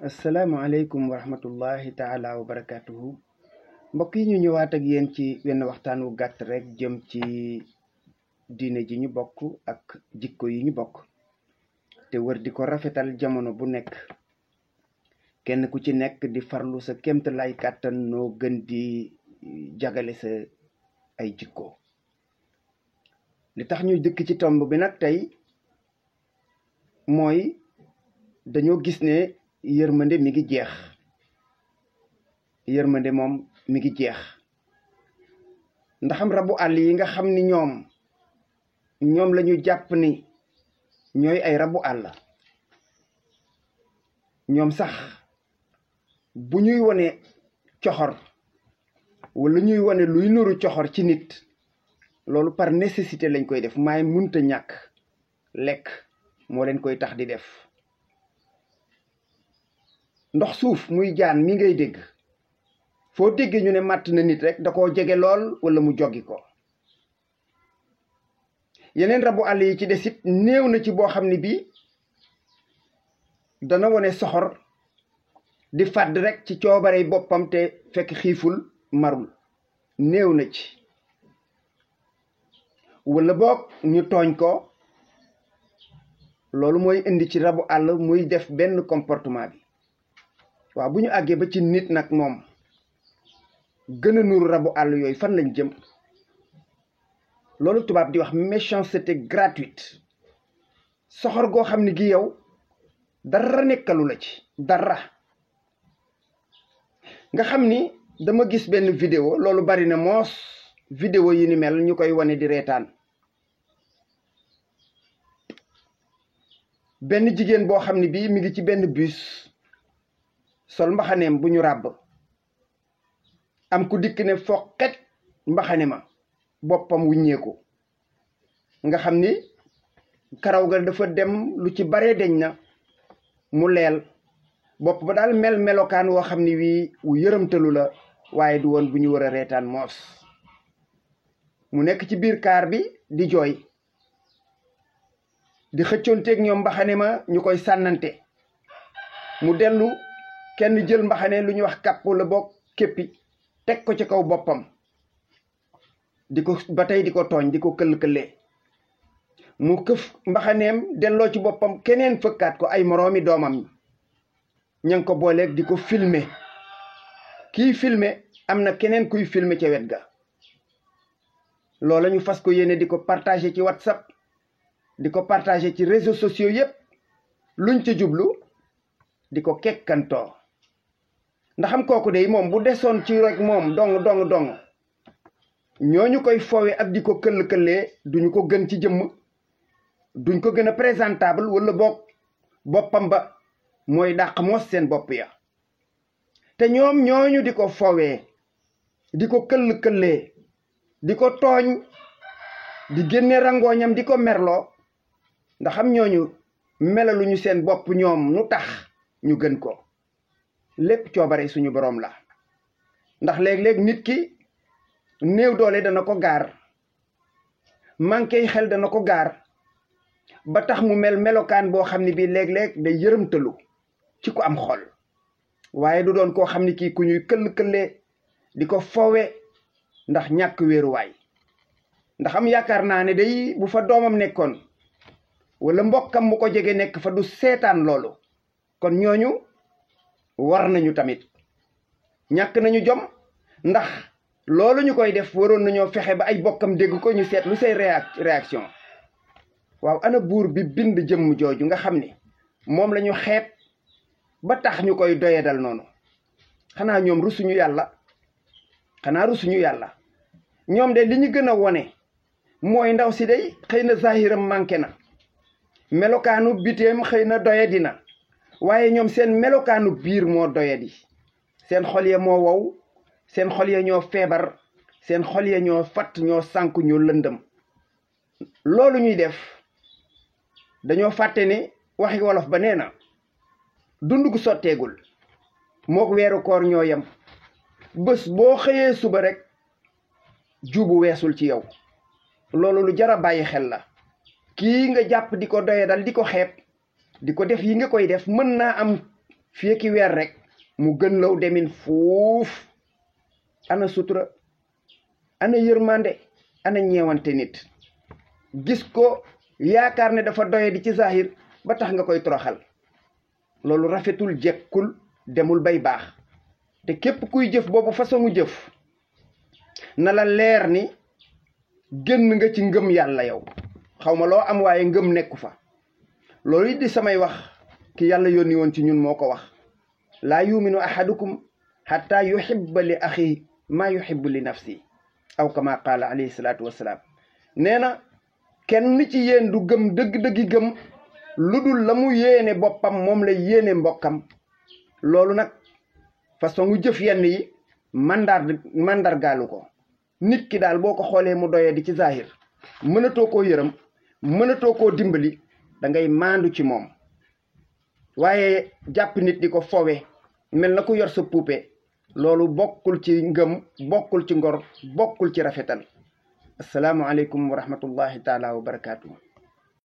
asalaamaaleykum wa rahmatullahi taala wa barakatuhu mbokk yi ñu ñëwaat ak yéen ci wenn waxtaan wu gàtt rek jëm ci diine ji ñu bokk ak jikko yi ñu bokk te wër di ko rafetal jamono bu nekk kenn ku ci nekk di farlu sa kémt lay kàttan noo gën di jagale sa ay jikko. li tax ñu dëkk ci tomb bi nag tey mooy dañoo gis ne yërmande mi ngi jeex yërmande moom mi ngi jeex ndaxam rabu àll yi nga xam ni ñoom la ñu jàpp ni ñooy ay rabu àll ñoom sax bu ñuy wone coxor wala ñuy wone luy nuru coxor ci nit loolu par nécessité lañ koy def maay munta ñàkk lekk moo leen koy tax di def. ndox suuf muy jaan mi ngay dégg foo déggee ñu ne màtt na nit rek da koo jege lool wala mu joggi ko. yeneen rabu àll yi ci desit néew na ci boo xam ne bii dana wone soxor di fàdd rek ci coobarey boppam te fekk xiiful marul néew na ci. wala boog ñu tooñ ko loolu mooy indi ci rabu àll muy def benn comportement bi. waaw bu ñu àggee ba ci nit nag moom gën a nuru rabu àll yooyu fan lañ jëm loolu tubaab di wax méchanceté gratuite soxor goo xam ne gi yow dara nekkalu la ci dara. nga xam ni dama gis benn vidéo loolu bari na moos vidéo yi ni mel ñu koy wane di reetaan benn jigéen boo xam ne bii mi ngi ci benn bus sol mbaxaneem bu ñu ràbb am ku dikk ne foqet mbaxane ma boppam wuññeeku nga xam ni karaw ga dafa dem lu ci baree deñ na mu leel bopp ba daal melokaan woo xam ni wii wu yërëmtalu la waaye du woon bu ñu war a reetaan moos. mu nekk ci biir kaar bi di jooy di xëccoonteeg ñoom mbaxane ma ñu koy sànnante mu dellu kenn jël mbaxane lu ñuy wax kàpp la boog képpi teg ko ci kaw boppam di ko ba tey di ko tooñ di ko këll-këllee mu këf mbaxaneem delloo ci boppam keneen fëkkaat ko ay moroomi doomam ña ngi ko booleeg di ko filmer kii filmer am na keneen kuy filmer ca wet ga. loola ñu fas ko yéene di ko partager ci WhatsApp di ko partager ci réseaux sociaux yépp luñ ca jublu di ko kekkantoo ndaxam kooku de moom bu desoon ci rek moom dong ñooñu koy foowe ak di ko këll-këllee duñu ko gën ci jëmm duñ ko gën a présentable wala boog boppam ba mooy dàq mos seen bopp ya. te ñoom ñooñu di ko foowee di ko këll-këllee di ko tooñ di génne rangooñam di ko merloo ndaxam ñooñu melaluñu seen bopp ñoom nu tax ñu gën ko. lépp coobare suñu boroom la ndax léeg-léeg nit ki néew doole dana ko gaar manqué xel dana ko gaar ba tax mu melokaan boo xam ne bii léeg-léeg day yërëmtalu ci ku am xol waaye du doon koo xam ne kii ku ñuy këll-këllee di ko foowe ndax ñàkk wéeruwaay. ndax am yaakaar naa ne day bu fa doomam nekkoon wala mbokkam mu ko jege nekk fa du seetaan loolu. kon ñooñu war nañu tamit ñàkk nañu jom ndax loolu ñu koy def waroon nañoo fexe ba ay bokkam dégg ko ñu seet lu say réaction. waaw ana buur bi bind jëmm jooju nga xam ni moom la ñu xeeb ba tax ñu koy doyadal noonu. xanaa ñoom rusuñu yàlla ñoom de li ñu gën a wone mooy ndaw si day xëy na zahiram manqué na melokaanu biteem xëy na doyadi na waaye ñoom seen melokaanu biir moo doyadi. seen xol ya moo wow seen xol ya ñoo feebar seen xol ya ñoo fatt ñoo sànku ñoo lëndëm. loolu ñuy def dañoo fàtte ni waxi wolof ba nee na dund gu sotteegul mook weeru koor ñoo yem. bés boo xëyee suba rek juubu weesul ci yow. loolu lu jar a bàyyi xel la. kii nga jàpp di ko doyadal di ko xeeb di ko def yi nga koy def mën naa am fii ki weer rek mu gën law demin fuuf. ana sutura ana yërmande ana ñeewante nit gis ko yaakaar ne dafa doye di ci zahir ba tax nga koy toroxal loolu rafetul jekkul demul bay baax te képp kuy jëf boobu façon jëf na la leer ni génn nga ci ngëm yàlla yow xawma loo am waaye ngëm nekku fa loolu it di samay wax ki yàlla yónni woon ci ñun moo ko wax laa yuminu ahadukum hatta yuhibba li axihi maa yuhibbu li nafsi aw kama qaala alayhi salaatu wassalaam nee na kenn ci yéen du gëm dëgg-dëggi gëm lu dul la mu yéene boppam moom la yéene mbokkam loolu nag façon gu jëf yenn yi mandargaalu ko nit ki daal boo ko xoolee mu doyee di ci zahir mënatoo koo yërëm mënatoo koo dimbali da ngay maandu ci moom waaye jàpp nit di ko fowe mel na ku yor sa poupée loolu bokkul ci ngëm bokkul ci ngor bokkul ci rafetal assalaamu aleykum wa rahmatullahi taala wa barakaatu.